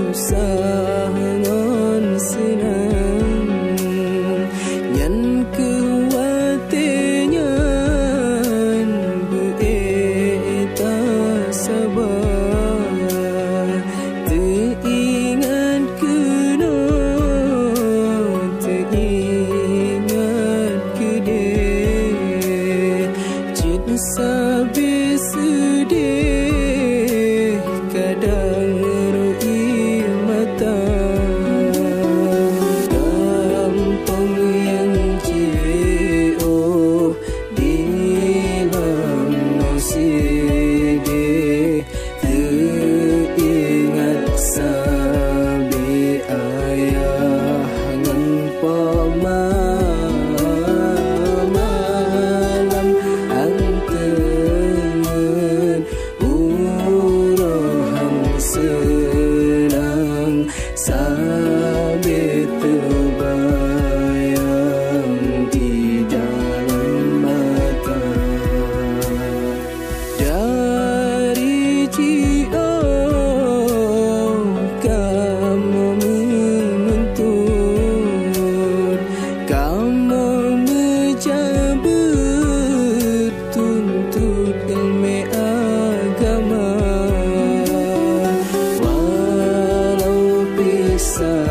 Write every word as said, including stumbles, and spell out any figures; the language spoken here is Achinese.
Susah ngon seunang, nyan kheueh watée nyan beu-ék tasaba. Teuingat keunoe, teuingat keudeh, cit sabe seudeh kadang rot ie mata. Gampông nyang jiôh di lam sideh, teuingat sabe ayah ngon poma. Malam anteun uroe han seunang, sabe teubayang di dalam mata. Dari jiôh kamoe meununtut, kamoe meujabeut tuntut ileumèe agama. Walau pisah